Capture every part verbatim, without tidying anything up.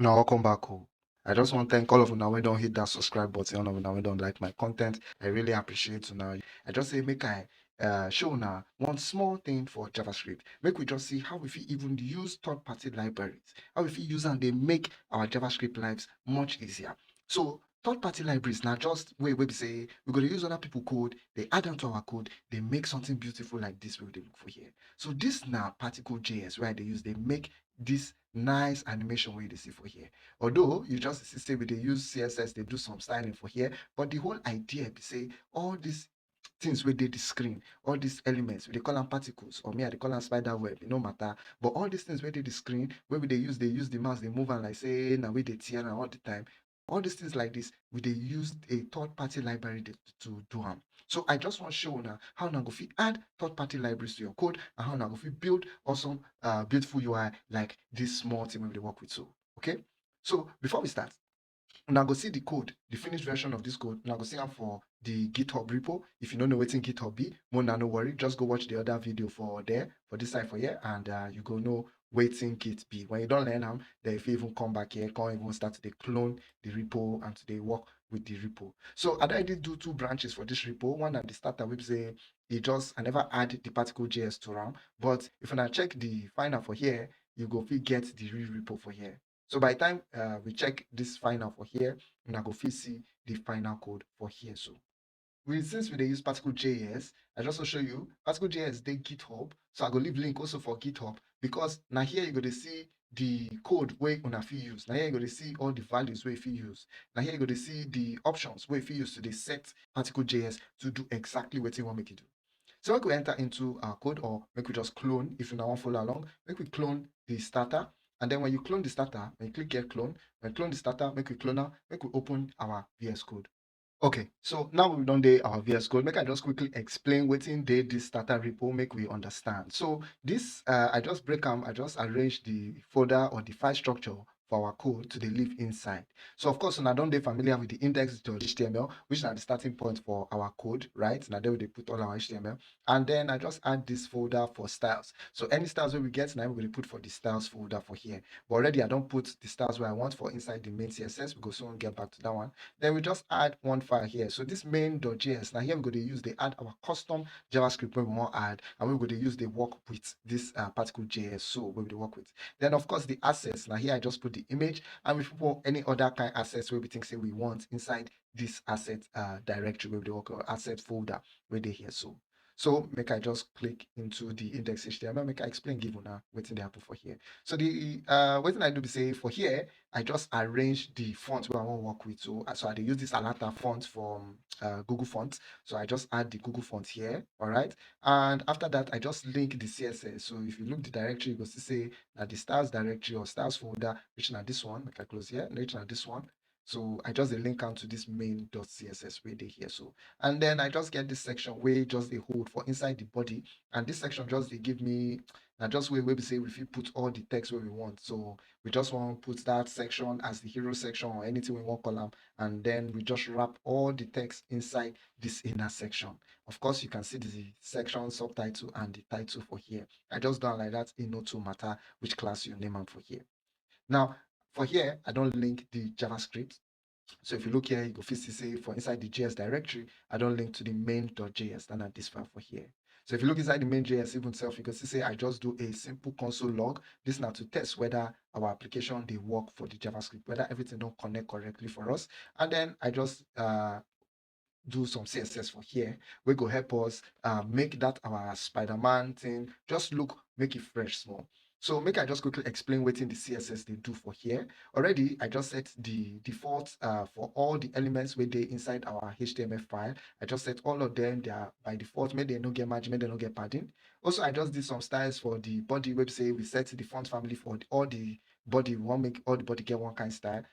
Now, welcome back home. I just want to thank all of una wey don hit that subscribe button, all of una wey don like my content. I really appreciate una. I just say make I uh, show una one small thing for JavaScript. Make we just see how we fit even use third-party libraries, how we fit use and they make our JavaScript lives much easier. So third-party libraries now just way we be say we gonna use other people code, they add them to our code, they make something beautiful like this we dey look for here. So this now particle J S where they use, they make this nice animation where you dey see for here. Although you just see say we dey use C S S, they do some styling for here, but the whole idea be say all these things wey dey the screen, all these elements, we dey call them particles, or me I dey call them spider web, e no matter. But all these things wey dey the screen, where we dey use, they use the mouse, they move and like say now we dey tear am all the time. All these things like this, we dey use a third-party library to, to do am. So I just want show una how una go fit add third-party libraries to your code and how una go fit build awesome, uh, beautiful U I like this small thing we dey work with. So okay, so before we start, una go see the code, the finished version of this code. Una go see am for the GitHub repo. If you no know wetin GitHub be, mo na no worry, just go watch the other video for there, for this side for here, and uh, you go know wetin Git be. When you don learn am, then you fit even come back here, come even start to dey clone the repo and to dey work with the repo. So I don already do two branches for this repo. One na the starter wey be say e just, I never add the particle J S to am, but if una check the final for here, you go fit get the real repo for here. So by the time uh, we check this final for here, una go fit see the final code for here. So we, since we dey use particle J S, I just wan show you particle J S dey GitHub. So I go leave link also for GitHub, because na here you go dey see the code wey una fit use. Na here you go dey see all the values wey you fit use. Na here you go dey see the options wey you fit use to dey set particle J S to do exactly wetin you wan make e do. So make we enter into our code, or make we just clone. If una wan follow along, make we clone the starter. And then when you clone the starter, when you click get clone, when you clone the starter, make we clone am, make we open our V S Code. Okay, so now we don dey our V S Code. Make I just quickly explain wetin dey this starter repo, make we understand. So this, uh, I just break am, I just arrange the folder or the file structure for our code to dey live inside. So of course, una don dey familiar with the index dot H T M L, which na the starting point for our code, right? Na there we dey put all our H T M L. And then I just add this folder for styles. So any styles wey we get, na we go dey put for the styles folder for here. But already I don put the styles wey I want for inside the main C S S. We go soon get back to that one. Then we just add one file here. So this main dot J S, na here we go dey use dey add our custom JavaScript wey we wan add, and we go dey use dey work with this uh, particle J S so wey we dey work with. Then of course the assets, na here I just put the image, and we fit put any other kind assets wey we think say we want inside this asset uh, directory wey we dey work, or asset folder wey dey here so. So make I just click into the index H T M L, make I explain give una wetin dey happen for here. So the uh, wetin I do be say for here, I just arrange the font wey I wan work with. So, uh, so I dey use this Alata font from uh, Google Fonts. So I just add the Google font here, all right? And after that, I just link the C S S. So if you look the directory, you go see say na the styles directory or styles folder, which na this one, make I close here, which na this one. So I just dey link am to this main dot C S S wey dey here so. And then I just get this section wey just dey hold for inside the body. And this section just dey give me, na just way wey be say we fit put all the text wey we want. So we just wan put that section as the hero section or anything we wan call am. And then we just wrap all the text inside this inner section. Of course, you can see the section, subtitle, and the title for here. I just do am like that, e no too matter which class you name am for here. Now, for here, I don link the JavaScript. So if you look here, you go fit see say for inside the J S directory, I don link to the main dot J S, and na this file for here. So if you look inside the main J S even self, you go see say I just do a simple console log. This na to test whether our application dey work for the JavaScript, whether everything don connect correctly for us. And then I just uh, do some C S S for here wey go help us uh, make that our Spider-Man thing just look, make it fresh small. So make I just quickly explain wetin the C S S dey do for here. Already, I just set the default uh, for all the elements wey dey inside our H T M L file. I just set all of them, they are by default, make dem no get margin, make dem no get padding. Also, I just did some styles for the body wey be say we set the font family for the, all the body, we wan make all the body get one kind style.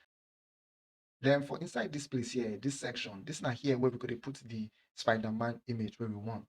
Then for inside this place here, this section, this na here where we go dey put the Spider-Man image wey we want.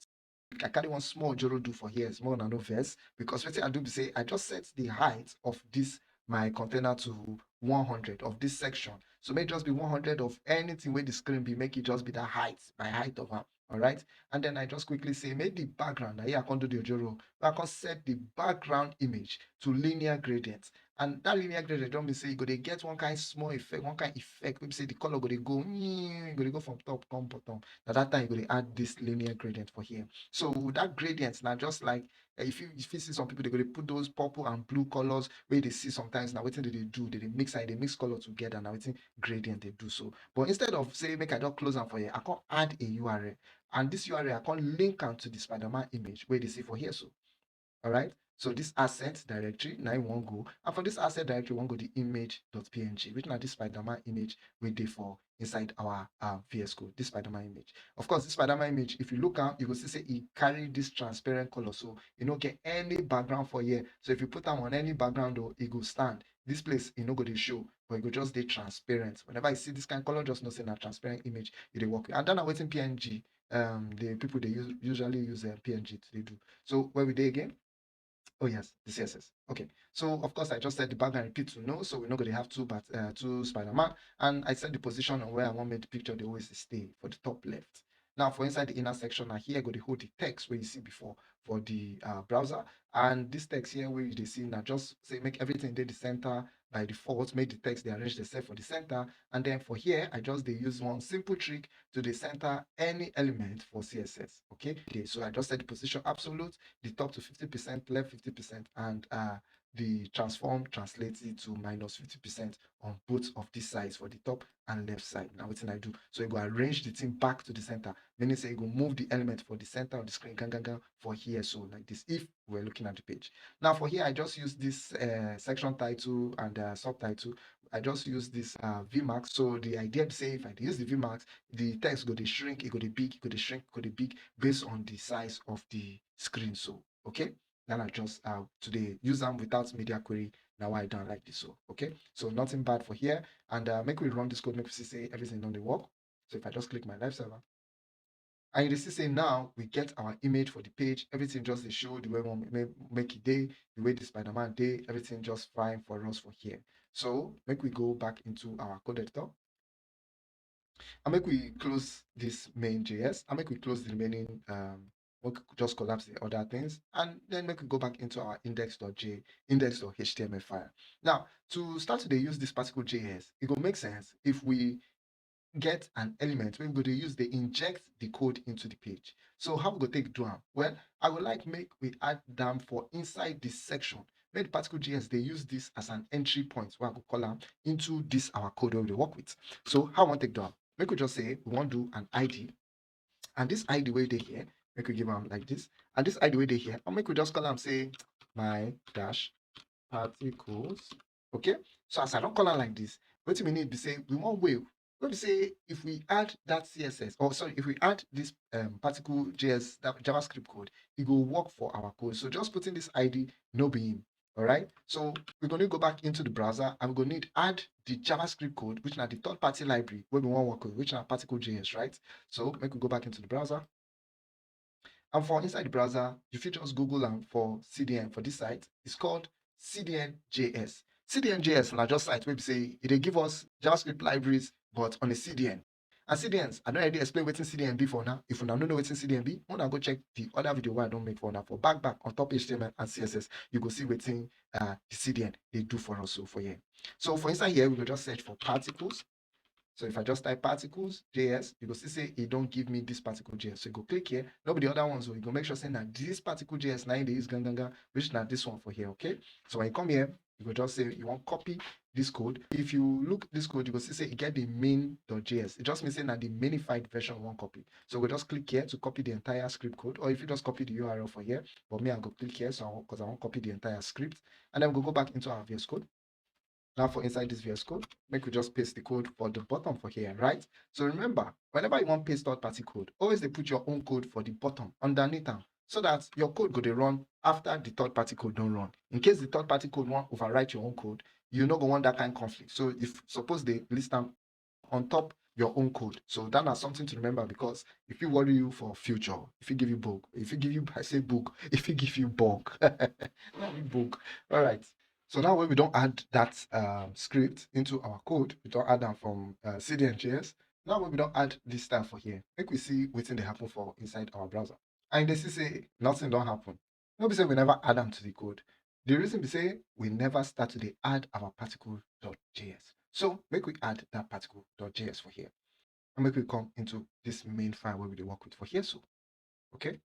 I carry one small joro do for here, small na no vex, because wetin I do be say I just set the height of this my container to one hundred of this section. So make it just be one hundred of anything wey the screen be, make it just be that height, by height of am. All right. And then I just quickly say, make the background, na here I come do the ojoro, I come set the background image to linear gradient. And that linear gradient don mean say you go dey get one kind small effect, one kind effect wey be say the color go dey go, mm, go dey go from top come bottom. Na that time you go dey add this linear gradient for here. So that gradient na just like, eh, if you, if you see some people, they go dey put those purple and blue colors wey you dey see sometimes. Na wetin they dey do, they dey mix and they mix color together. Na wetin gradient dey do so. But instead of say make I just close am for here, I come add a U R L, and this U R L I come link am to the Spider-Man image wey you dey see for here so. All right. So this asset directory, now you wan go. And for this asset directory, you wan go the image.png, which na this Spider-Man image wey dey for inside our, uh, V S Code, this Spider-Man image. Of course, this Spider-Man image, if you look am, you go see say e carry this transparent color. So e no get any background for here. So if you put am on any background, though, e go stand. This place, e no go dey show, but e go just dey transparent. Whenever you see this kind color, just know say na transparent image you dey work with. And then na wetin P N G, um, the people dey use, usually use, uh, P N G to dey do. So where we dey again? Oh yes, the C S S. Okay. So of course, I just set the background repeat to no, so we no go dey have two, but, uh, two Spider-Man. And I set the position on where I want make the picture dey always stay for the top left. Now for inside the inner section, na here go dey hold the text wey you see before for the, uh, browser. And this text here wey you dey see na just say make everything dey the center by default, make the text dey arrange itself for the center. And then for here, I just dey use one simple trick to dey center any element for C S S. Okay. Okay, so I just set the position absolute, the top to fifty percent, left fifty percent, and, uh, the transform translate it to minus fifty percent on both of these sides, for the top and left side. Na wetin I do. So e go arrange the thing back to the center, meaning say e go move the element for the center of the screen gangan for here so, like this, if we're looking at the page. Now for here, I just use this, uh, section title and, uh, subtitle. I just use this, uh, V max. So the idea be say if I dey use the V max, the text go dey shrink, e go dey big, e go dey shrink, e go dey big based on the size of the screen so. Okay. Then I just, uh, to dey use am without media query, na why I don like this so. Okay. So nothing bad for here. And, uh, make we run this code, make we see say everything don dey work. So if I just click my live server, and you dey see say now we get our image for the page, everything just dey show the way we wan make, make e dey, the way the Spider-Man dey, everything just fine for us for here. So make we go back into our code editor. And make we close this main J S, and make we close the remaining, um, we could just collapse the other things, and then make we go back into our index.j, index.html file. Now, to start to dey use this particle J S, e go make sense if we get an element wey we go dey use dey inject the code into the page. So how we go take do am? Well, I go like make we add am for inside this section. Make the particle J S dey use this as an entry point, wey I go call am, into this our code wey we dey work with. So how I wan take do am? Make we just say we wan do an I D. And this I D wey dey here, make we give am like this. And this I D wey dey here, and make we just call am say my dash particles. Okay? So as I don call am like this, wetin we need be say we wan wait. Wey be say if we add that C S S, or sorry, if we add this, um, particle J S, that JavaScript code, e go work for our code. So just putting this I D no be him. All right. So we're going to go back into the browser, and we're going to need add the JavaScript code, which na the third-party library wey we wan work with, which na particle J S, right? So make we go back into the browser. And for inside the browser, you fit just Google am for C D N for this site. It's called C D N J S. C D N J S na just site wey be say e dey give us JavaScript libraries, but on a C D N. And C D Ns, I don already explain wetin C D N be for now. If una no know wetin C D N be, una go check the other video wey I don make for una for back back on top H T M L and C S S. You go see wetin, uh, the C D N dey do for us so for here. So for inside here, we go just search for particles. So if I just type particles J S, you go see say e don give me this particle J S. So you go click here. No be the other ones, so you go make sure say na this particle J S na im dey use gangan, which na this one for here, okay? So when you come here, you go just say you wan copy this code. If you look this code, you go see say e get the main.js. It just means say na the minified version we wan copy. So we go just click here to copy the entire script code, or if you just copy the U R L for here, but me, I go click here, so I want, 'cause I wan copy the entire script, and then we go go back into our V S Code. Now for inside this V S Code, make we just paste the code for the bottom for here, right? So remember, whenever you wan paste third-party code, always dey put your own code for the bottom, underneath am, so that your code go dey run after the third-party code don run. In case the third-party code wan overwrite your own code, you no go want that kind conflict. So if suppose dey list am on top your own code. So that na something to remember, because if e worry you for future, if e give you bug, if e give you, I say bug, if e give you bug, not be bug. All right. So now when we don add that, um, script into our code, we don add am from, uh, C D N J S. Now when we don add this style for here, make we see wetin dey happen for inside our browser. And you dey see say nothing don happen. No be say we never add am to the code, The reason be say we never start to dey add our particle.js. So make we add that particle.js for here. And make we come into this main file where we dey work with for here so. Okay.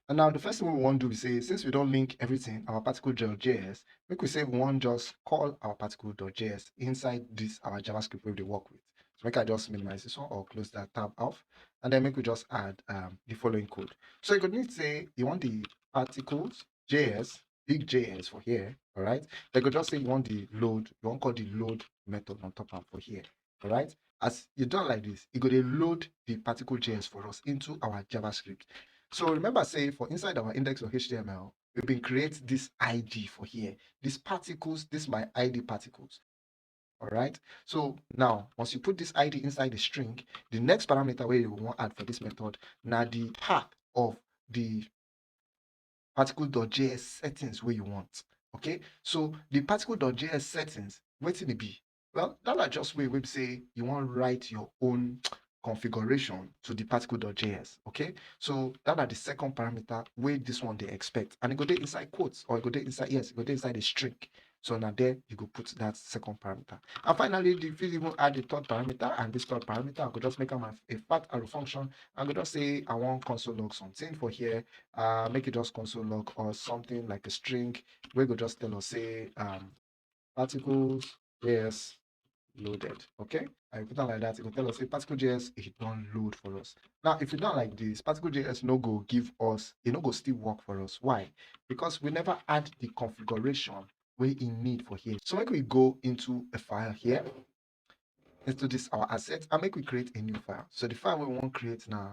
And now the first thing we wan do be say, since we don link everything, our particle.js, make we say we wan just call our particle.js inside this our JavaScript wey we dey work with. So make I just minimize this one or close that tab off, and then make we just add um, the following code. So you go need say you want the particle.js, big J S for here, all right? Then you go just say you want the load, you wan call the load method on top am for here, all right? As you done like this, e go dey load the particle.js for us into our JavaScript. So remember say for inside our index.html, we been create this I D for here. These particles, this my I D particles. All right. So now, once you put this I D inside the string, the next parameter wey you wan add for this method na the path of the particle.js settings wey you want. Okay. So the particle.js settings, wetin e be? Well, that na just way wey be say you wan write your own configuration to the particle.js. Okay. So that na the second parameter wey this one dey expect. And e go dey inside quotes, or e go dey inside, yes, e go dey inside a string. So na there you go put that second parameter. And finally, you fit even add the third parameter and this third parameter. I go just make am a, a fat arrow function. I go just say I wan console log something for here. Uh, make it just console log or something like a string wey go just tell us say um, particles.js loaded. Okay, I put am like that. E go tell us say particle.js e don load for us. Now, if you done like this, particle.js no go give us, e no go still work for us. Why? Because we never add the configuration wey e need for here. So make we go into a file here, into this our asset, and make we create a new file. So the file we wan create na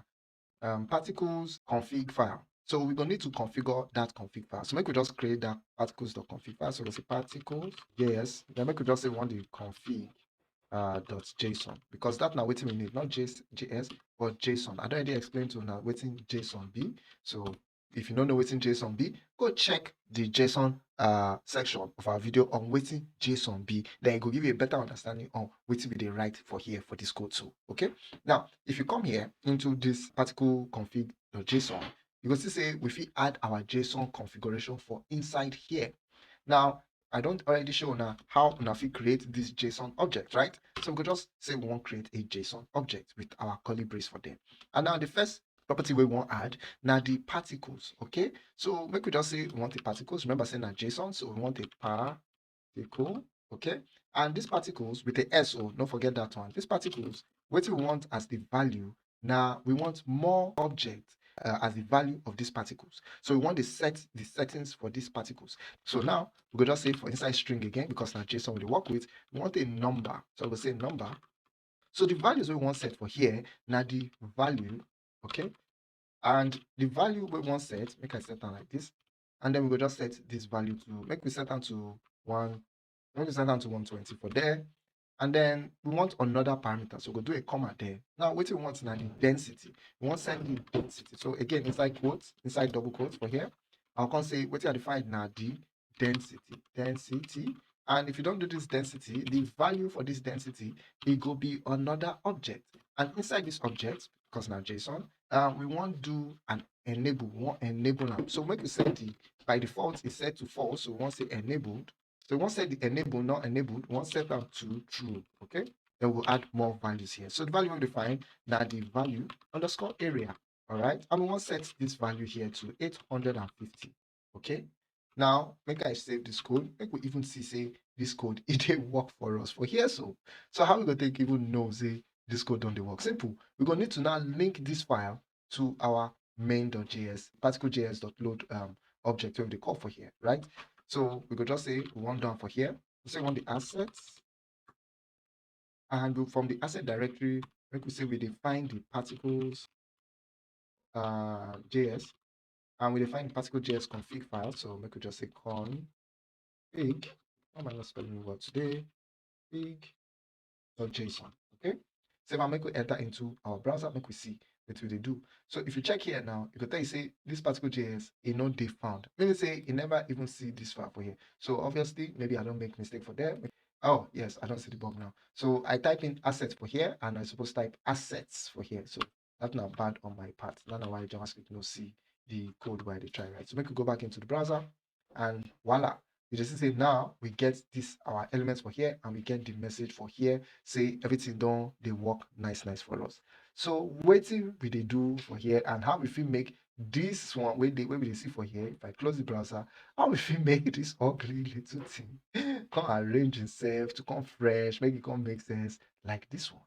um, particles config file. So we go need to configure that config file. So make we just create that particles.config file. So we say particles.js. Then make we just say we want the config uh, dot json, because that na wetin we need, not J S, J S, but JSON. I don already explain to una wetin JSON be. So if you no know wetin JSON be, go check the JSON uh, section of our video on wetin JSON be. Then e go give you a better understanding on wetin we dey write for here for this code. So, okay. Now, if you come here into this particle config.json, you go see say we fit add our JSON configuration for inside here. Now, I don already show una how una fit create this JSON object, right? So we go just say we wan create a JSON object with our curly brace for them. And now the first property wey we wan add na the particles, okay? So make we just say we want the particles. Remember say na JSON, so we want a particle, okay? And these particles with the S O, don't forget that one. These particles, wetin we want as the value, na we want more object uh, as the value of these particles. So we want to set the settings for these particles. So now we go just say for inside string again, because na JSON we dey work with, we want a number. So we go say number. So the values we wan set for here na the value, okay? And the value we wan set, make I set am like this. And then we go just set this value to, make we set am to one, make we set am to one twenty for there. And then we want another parameter. So we go do a comma there. Now, wetin we want na the density. We wan set the density. So again, inside quotes, inside double quotes for here, I come say wetin I define na the density. Density. And if you don do this density, the value for this density, e go be another object. And inside this object, because na JSON, uh, we wan do an enable, we wan enable am. So make we set the, by default, e set to false, so we wan say enabled. So we wan set the enable, not enabled, we wan set am to true, okay? Then we'll add more values here. So the value we define na the value underscore area, all right? And we wan set this value here to eight hundred and fifty, okay? Now, make I save this code. Make we even see say this code, e dey work for us for here so. So how we go take even know say this code don dey work? Simple. We go need to now link this file to our main.js, particle.js.load um, object wey we dey call for here, right? So we go just say we wan do am for here. We say we want the assets. And we, from the asset directory, make we say we define the particles uh, J S, and we define the particle.js config file. So make we just say config. Why am I not spelling the word today? Config.json. Okay. So if I make we enter into our browser, make we see what we dey do. So if you check here now, you go tell you say this particle.js e no dey found. Meaning say e never even see this file for here. So obviously, maybe I don make mistake for there. Oh yes, I don see the bug now. So I type in asset for here, and I suppose type assets for here. So that na bad on my part. That na why JavaScript no see the code wey I dey try write. So make we go back into the browser, and voila, you just see say now we get this our elements for here and we get the message for here, say everything don dey work nice nice for us. So wetin we dey do for here and how we fit make this one wey dey wey we dey see for here, if I close the browser, how we fit make this ugly little thing come arrange itself to come fresh, make it come make sense like this one?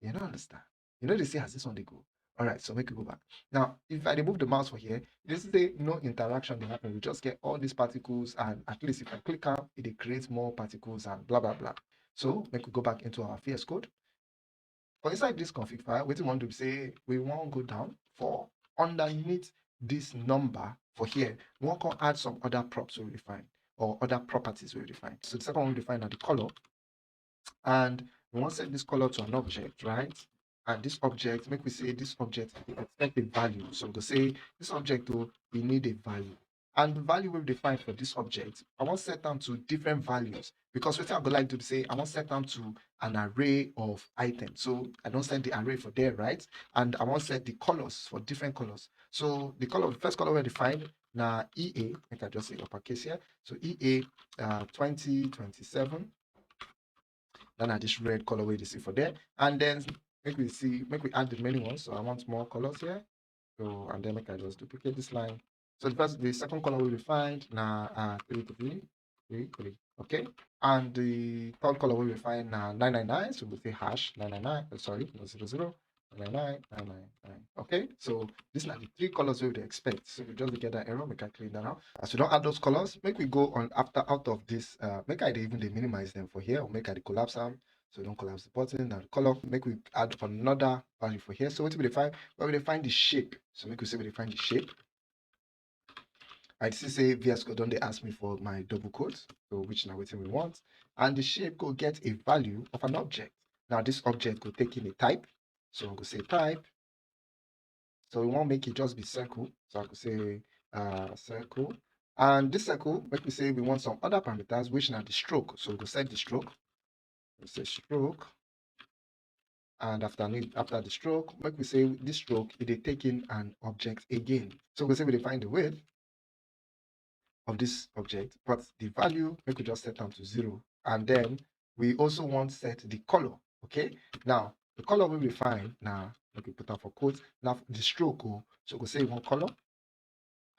You no understand? You no dey see as this one dey go? All right, so make we go back. Now, if I dey move the mouse for here, you dey see say no interaction dey happen. We just get all these particles, and at least if I click am, e dey create more particles and blah blah blah. So make we go back into our V S Code. For inside this config file, wetin we wan do be say we wan go down for underneath this number for here. We wan come add some other props wey we define or other properties wey we define. So the second one we define na the color. And we wan set this color to an object, right? And this object, make we say this object dey expect a value. So we go say this object o, e need a value. And the value wey we define for this object, I wan set am to different values because wetin I go like do be say I wan set am to an array of items. So I don set the array for there, right? And I wan set the colors for different colors. So the color, the first color wey I define na E A, make I just say uppercase here. So E A uh, twenty twenty-seven. Then na this red color wey you dey see for there. And then make we see, make we add the remaining ones. So I want more colors here. So, and then make I just duplicate this line. So the first, the second color wey we find na uh, three three three three. Okay. And the third color wey we find na nine nine nine. So we say hash nine nine nine. Oh, sorry, no, zero zero, nine nine nine, nine nine nine. Okay. So these are the three colors wey we dey expect. So we just get that error, make I clean that out. As we don add those colors, make we go on after out of this. Uh, make I dey even dey minimize them for here, or make I dey collapse am. So we don collapse the button and the color. Make we add another value for here. So wetin we dey find? Well, we dey find the shape. So make we say we dey find the shape. I see say V S Code don dey ask me for my double quotes, so which na wetin we want. And the shape go get a value of an object. Now this object go take in a type. So we go say type. So we wan make it just be circle. So I go say uh, circle. And this circle, make we say we want some other parameters, which na the stroke. So we go set the stroke. We say stroke. And after need, after the stroke, make we say this stroke, e dey take in an object again. So we say we dey find the width of this object, but the value, make we just set am to zero. And then we also want set the color. Okay. Now the color wey we find na, make we put am for quote, na the stroke o. So we go say we want color,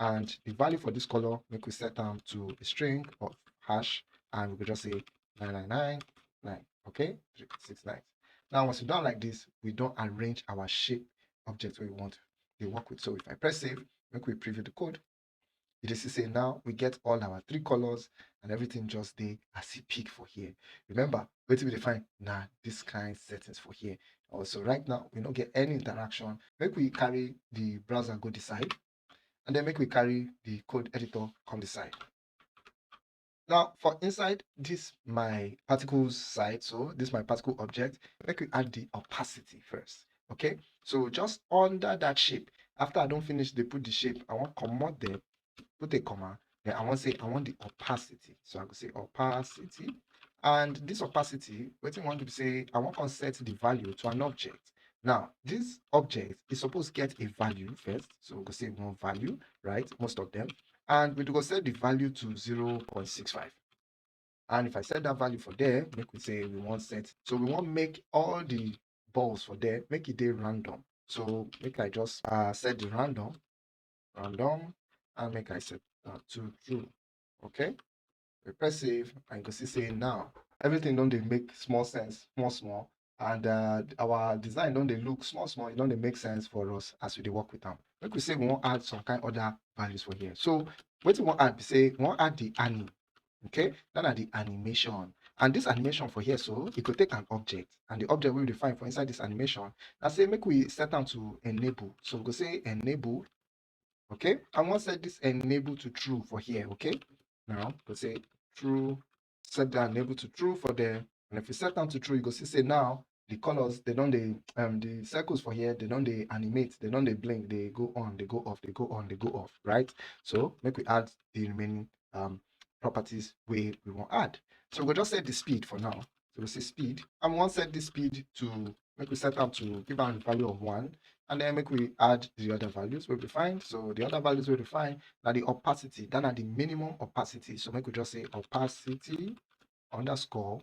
and the value for this color, make we set am to a string of hash, and we go just say nine nine nine nine. Okay, three six nine. Now once we done like this, we don arrange our shape object wey we want dey work with. So if I press save, make we preview the code. You dey see say now we get all our three colors and everything just dey as e pick for here. Remember, wetin we dey find na this kind settings for here. Also, right now, we no get any interaction. Make we carry the browser go this side, and then make we carry the code editor come this side. Now, for inside this my particles side, so this my particle object, make we add the opacity first. Okay, so just under that shape, after I don finish dey put the shape, I wan comot there, put a comma, then I wan say I want the opacity. So I go say opacity. And this opacity, wetin I wan do be say I wan come set the value to an object. Now, this object is supposed to get a value first. So we go say we want value, right? Most of them. And we go set the value to zero point six five. And if I set that value for there, make we say we want set. So we want make all the balls for there, make it dey random. So make I just uh, set the random, random, and make I set uh, to true. Okay. We press save, and you go see say now everything don dey make small sense, small, small. And uh, our design don dey look small, small. E don dey make sense for us as we dey work with am. Make we say we wan add some kind other values for here. So wetin we wan add be say we wan add the anim. Okay, that na the animation. And this animation for here, so e go take an object. And the object wey we define for inside this animation, na say make we set am to enable. So we go say enable. Okay, I wan set this enable to true for here. Okay, now go say true, set that enable to true for there. And if you set am to true, you go see say now the colors, they don dey, um, the circles for here, they don dey animate, they don dey blink, they go on, they go off, they go on, they go off, right? So make we add the remaining um, properties wey we wan add. So we go just set the speed for now. So we say speed. I wan set the speed to Make we set am to give am the value of one, and then make we add the other values wey we find. So the other values wey we find na the opacity, that na the minimum opacity. So make we just say opacity underscore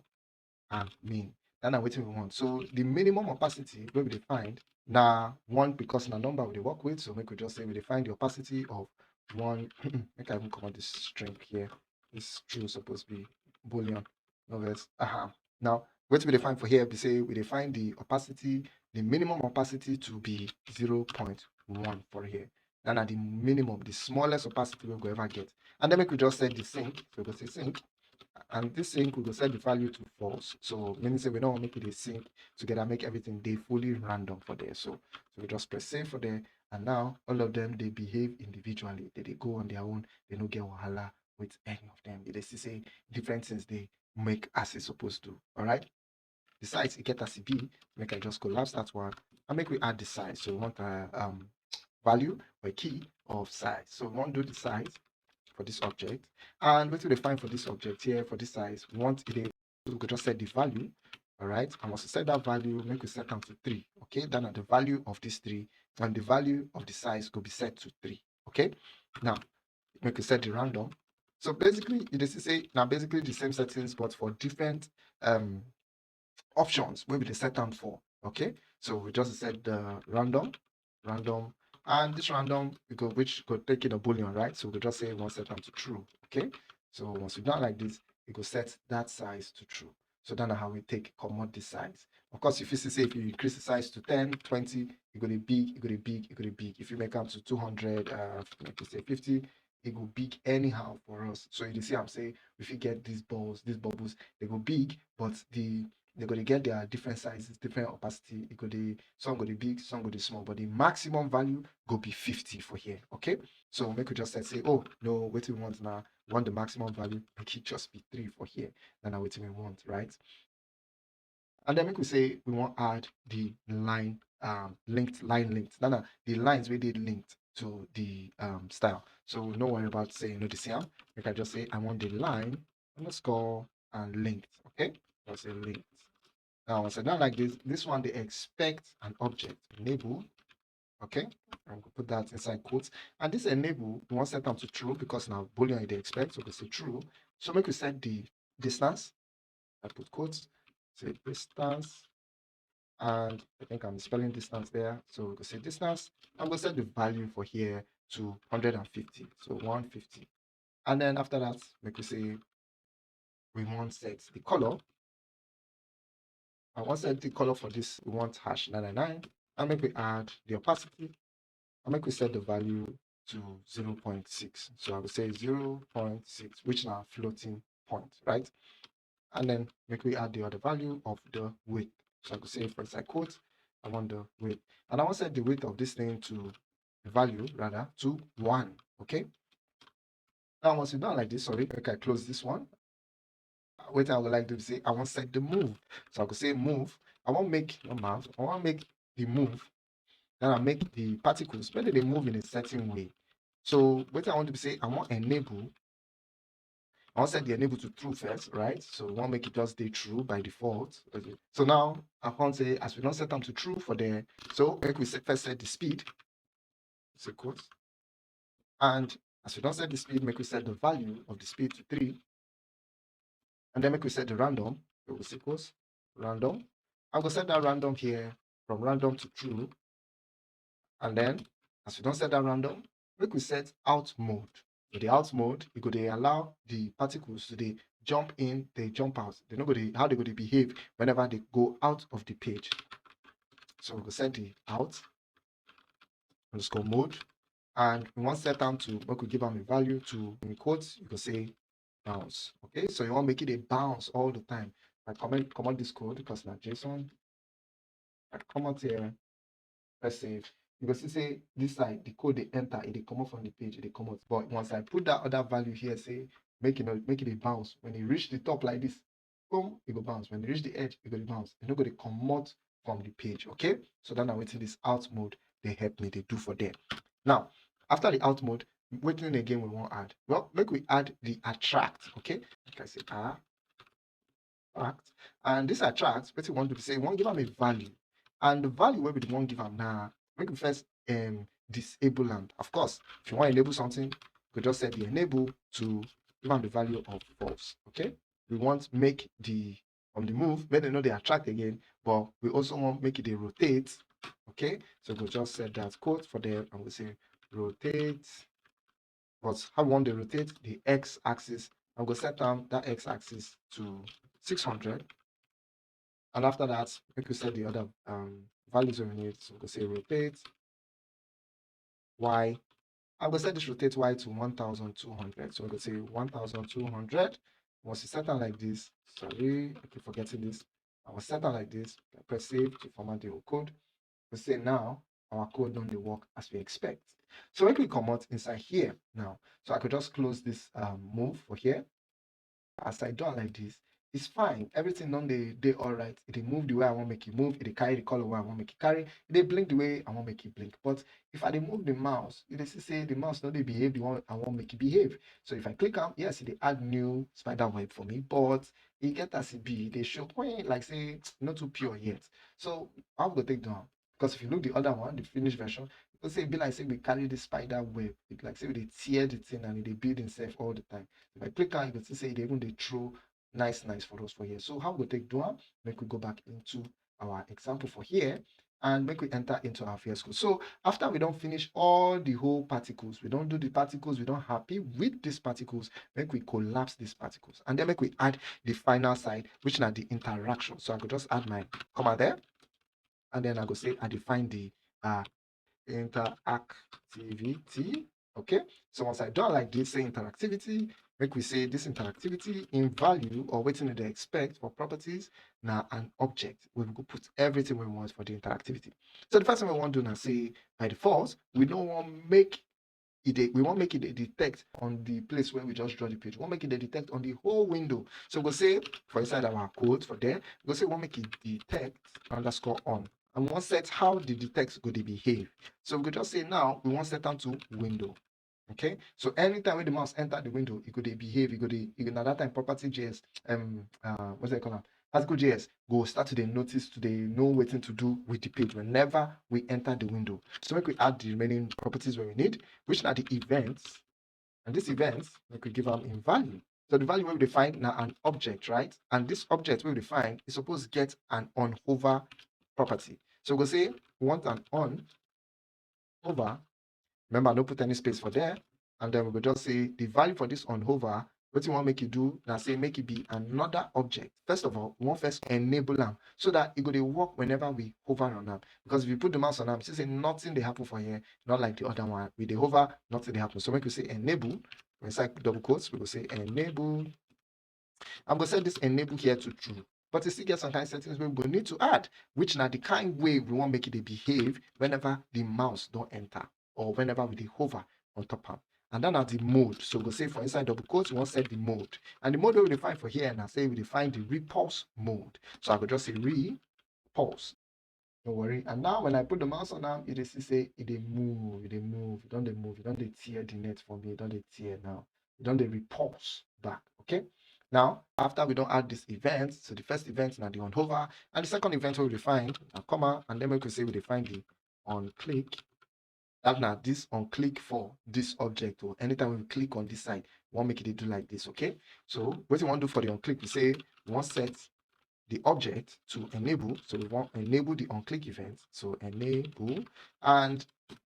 and mean. That na wetin we want. So the minimum opacity wey we dey find na one, because na number we dey work with. So make we just say we dey find the opacity of one. Make I even comot this string here. This true suppose be boolean. No vex. Aha. Now wetin we dey find for here be say we dey find the opacity, the minimum opacity to be zero point one for here. That na the minimum, the smallest opacity we go ever get. And then make we just set the sync. So we go say sync, and this sync we go set the value to false. So meaning say we no wan make e dey sync together, make everything dey fully random for there. So, so we just press save for there, and now all of them dey behave individually. They dey go on their own. They no get wahala with any of them. You dey see say different things dey make as e suppose do. All right. The size e get as e be. Make I just collapse that one and make we add the size. So we want a um value or a key of size. So we wan do the size for this object. And wetin we dey find for this object here, for this size, we want e dey, we go just set the value. All right. And once we set that value, make we set am to three. Okay. Then the value of this three and the value of the size go be set to three. Okay. Now make we set the random. So basically, you dey see say na basically the same settings, but for different um options wey we dey set am for. Okay. So we just set the random, random, and this random we go, which go take in a boolean, right? So we go just say we wan set am to true. Okay. So once we done like this, we go set that size to true. So that's how we take comot the size. Of course, if you see say if you increase the size to ten, twenty, e go dey big, e go dey big, e go dey big. If you make am to two hundred, uh, make we say fifty, e go big anyhow for us. So you dey see am say we fit get these balls, these bubbles, they go big, but the they go dey get their different sizes, different opacity. E go dey, some go dey big, some go dey small, but the maximum value go be fifty for here. Okay. So make we just set say, oh no, wetin we want now, we want the maximum value, make it just be three for here. Then na wetin we want, right? And then make we say we wan add the line, um linked, line linked. Now, now the lines wey dey linked to the um style. So no worry about say you no dey see am. Make I just say I want the line underscore and linked. Okay. Just say linked. Now once I done like this, this one dey expect an object, enable. Okay. I'm gonna put that inside quotes. And this enable, we wan set am to true because na boolean e dey expect. So we go say true. So make we set the distance. I put quotes, say distance, and I think I'm spelling distance there. So we go say distance. I'm gonna set the value for here to hundred and fifty. So one fifty. And then after that, make we say we wan set the color. I wan set the color for this. We want hash nine nine nine. And make we add the opacity. And make we set the value to zero point six. So I will say zero point six, which na floating point, right? And then make we add the other value of the width. So I could say, for inside quote, I want the width. And I want to set the width of this thing to the value, rather, to one. Okay. Now, once you done like this, sorry, make I close this one. Wetin I would like to say, I wan set the move. So I could say move. I wan make, no move, I wan make the move. Then I make the particles, make they move in a certain way. So wetin I want to say, I wan enable, I wan set the enable to true first, right? So we wan make it just dey true by default. Okay. So now I can say, as we don set am to true for there, so make we set, first set the speed. Say quote. And as we don set the speed, make we set the value of the speed to three. And then make we set the random. So we say quote random. I go set that random here from random to true. And then as we don set that random, make we set out mode. So the out mode, e go dey allow the particles to dey jump in, dey jump out. They no go dey, how they go dey behave whenever they go out of the page. So we go set the out underscore mode. And we wan set am to, make we give am a value to, in quotes, you go say bounce. Okay, so you wan make it dey bounce all the time. I comot, comot this code because na JSON. I comot here, press save. You go see say this side, the code dey enter, e dey comot from the page, e dey comot. But once I put that other value here, say make e no, make e dey bounce. When e reach the top like this, boom, e go bounce. When e reach the edge, e go dey bounce. E no go dey comot from the page. Okay, so that na wetin this out mode dey help me dey do for there. Now, after the out mode, wetin again we wan add? Well, make we add the attract. Okay, like I say, ah, attract. And this attract, wetin we wan do be say we wan give am a value. And the value wey we dey wan give am na, make we first um disable am. Of course, if you wan enable something, you go just set the enable to give am the value of false. Okay, we want make the, from the move, make dem no dey attract again, but we also want make e dey rotate. Okay, so we go just set that quote for there and we say rotate. But how we want dey rotate? The x axis. I'm go set am that x axis to six hundred. And after that, make we set the other um values wey we need. So we go say rotate y. I'm go set this rotate y to one thousand two hundred. So we go say one thousand two hundred. Once you set am like this, sorry, I keep forgetting this. I will set am like this. I press save to format the whole code. We say now our code don dey work as we expect. So make we comot inside here now. So I could just close this um move for here. As I do am like this, it's fine. Everything don dey dey alright. E dey move the way I wan make e move. E dey carry the color wey I wan make e carry. E dey blink the way I wan make e blink. But if I dey move the mouse, you dey see say the mouse no dey behave the way I wan make e behave. So if I click am, yes, e dey add new spider web for me, but e get as e be. E dey show like say e no too pure yet. So how we go take do am? Because if you look the other one, the finished version, you go say e be like say we carry the spider web. It like say we dey tear the thing and e dey build himself all the time. If I click am, you go see say e dey even dey throw nice nice for us for here. So how we go take do am? Make we go back into our example for here and make we enter into our V S Code. So after we don finish all the whole particles, we don do the particles, we don happy with these particles, make we collapse these particles. And then make we add the final side, which na the interaction. So I go just add my comma there. And then I go say I define the uh, interactivity. Okay, so once I do am like this, say interactivity, make we say this interactivity in value or wetin dem dey expect for properties na an object wey we go put everything wey we want for the interactivity. So the first thing we wan do na say by default, we no wan make e dey, we wan make e dey detect on the place where we just draw the page. We wan make e dey detect on the whole window. So we go say for inside our code for there, we go say we wan make e detect underscore on. And we wan set how the detect go dey behave. So we go just say now we wan set am to window. Okay, so anytime wey the mouse enter the window, e go dey behave, e go dey, e go, na that time property J S, um, uh, what's it called? Particle J S go start to dey notice, to dey know wetin to do with the page whenever we enter the window. So make we add the remaining properties wey we need, which na the events. And this events, make we give am in value. So the value wey we define na an object, right? And this object wey we define is supposed to get an on hover property. So we go say we want an on hover. Remember, no put any space for there. And then we go just say the value for this on hover, wetin we wan make e do na say make e be another object. First of all, we wan first enable am so that e go dey work whenever we hover on am. Because if you put the mouse on am, you see say nothing dey happen for here, not like the other one. We dey hover, nothing dey happen. So make we say enable. Inside double quotes, we go say enable. I'm go set this enable here to true. But e still get some kind settings wey we go need to add, which na the kind way we wan make e dey behave whenever the mouse don enter or whenever we dey hover on top am. And that na the mode. So we go say for inside double quotes, we wan set the mode. And the mode wey we dey find for here na say we dey find the repulse mode. So I go just say repulse. No worry. And now when I put the mouse on am, you dey see say e dey move, e dey move, e don dey move, e don dey tear the net for me, e don dey tear now. E don dey repulse back, okay? Now, after we don add this event, so the first event na the on hover, and the second event wey we dey find na comma, and then make we say we dey find the on click. That na this on click for this object, or anytime we click on this side, we wan make e dey do like this, okay? So wetin we wan do for the on click, we say we wan set the object to enable. So we wan enable the on click event. So enable, and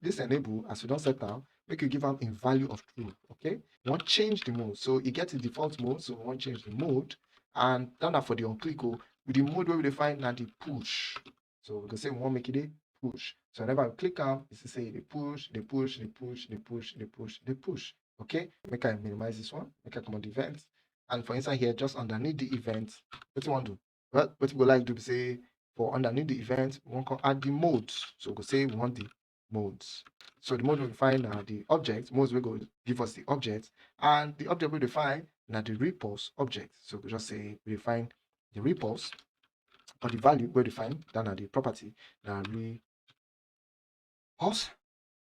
this enable, as we don set am, make you give am in value of true, okay? We wan change the mode. So e get the default mode, so we wan change the mode. And that na for the on click o. With the mode wey we dey find na the push. So we go say we wan make e dey push. So whenever we click am, you see say e dey push, dey push, dey push, dey push, dey push, dey push. Okay, make I minimize this one, make I comot the event. And for inside here, just underneath the event, wetin we wan do? Well, wetin we go like do be say for underneath the event, we wan come add the modes. So we go say we want the modes. So the mode wey we find na the object, modes wey go give us the object, and the object wey we find na the repulse object. So we just say we find the repulse, or the value wey we find, that na the property, na repulse.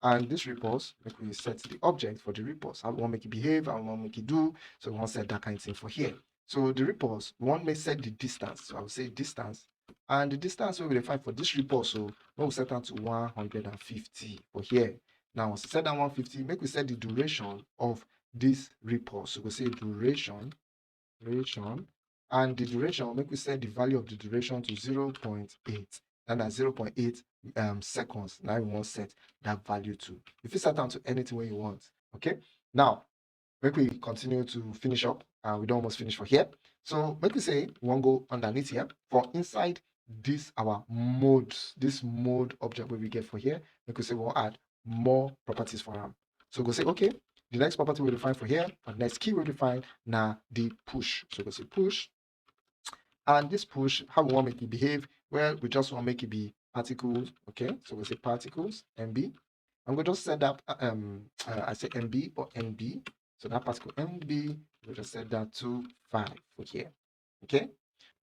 And this repulse, make we set the object for the repulse. How we wan make e behave, how we wan make e do. So we wan set that kind thing for here. So the repulse, we wan make set the distance. So I will say distance. And the distance wey we dey find for this repulse, so we will set am to one hundred fifty for here. Now, once you set that one fifty, make we set the duration of this repulse. So we go say duration, duration, and the duration, make we set the value of the duration to zero point eight. And na zero point eight um, seconds. Now we wan set that value to. You fit set am to anything wey you want. Okay. Now, make we continue to finish up. Uh, we don almost finish for here. So make we say we wan go underneath here for inside this our mode, this mode object wey we get for here. Make we say we wan add more properties for am. So we go say, okay, the next property we define for here, or next key we define na the push. So we go say push. And this push, how we wan make it behave? Well, we just wan make it be particles. Okay, so we say particles M B. I'm gonna just set that uh, um uh, I say M B or N B. So that particle M B, we just set that to five for here. Okay.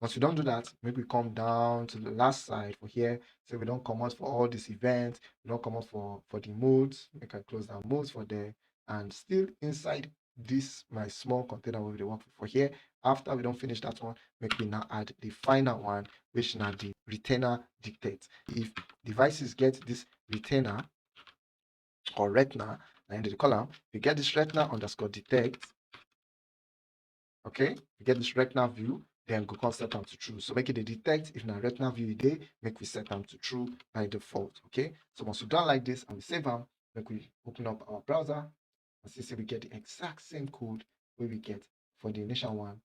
Once we don do that, make we come down to the last side for here. So we don comot for all these events, we don comot for for the modes. Make I close down modes for there, and still inside this my small container wey we dey work for here. After we don finish that one, make we now add the final one, which na the retainer detect. If devices get this retainer or retina, na im dem dey call am, you get this retina underscore detect. Okay, you get this retina view, then go come set am to true. So make e dey detect if na retina view e dey, make we set am to true by default. Okay, so once we done like this and we save am, make we open up our browser and see say we get the exact same code wey we get for the initial one,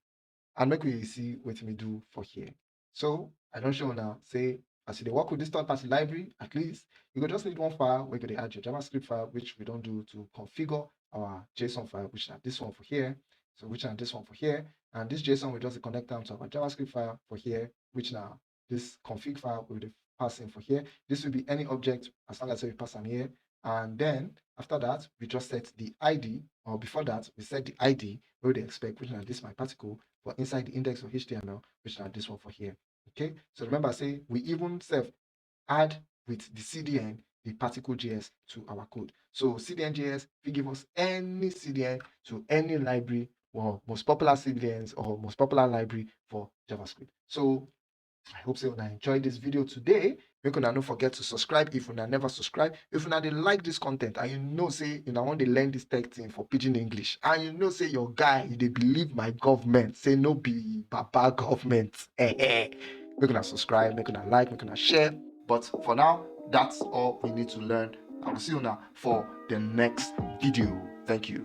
and make we see wetin we do for here. So I don show una say as you dey work with this third-party library, at least you go just need one file wey go dey add your JavaScript file, which we don do to configure our JSON file, which na this one for here. So which na this one for here, and this JSON will just connect am to our JavaScript file for here, which na this config file wey we dey pass in for here. This will be any object as long as we pass am here. And then after that, we just set the I D, or before that, we set the I D wey we dey expect, which na this my particle, for inside the index of H T M L, which na this one for here. Okay, so remember say we even sef add with the C D N, the particle J S to our code. So C D N J S fit give us any C D N to any library or most popular C D Ns or most popular library for JavaScript. So I hope say una enjoy this video today. Make una no forget to subscribe if una never subscribe. If una dey like this content and you know say una wan dey learn this tech thing for pidgin English, and you know say your guy, you dey believe my government, say no be baba government, eh, eh, make una subscribe, make una like, make una share. But for now, that's all we need to learn. I will see una for the next video. Thank you.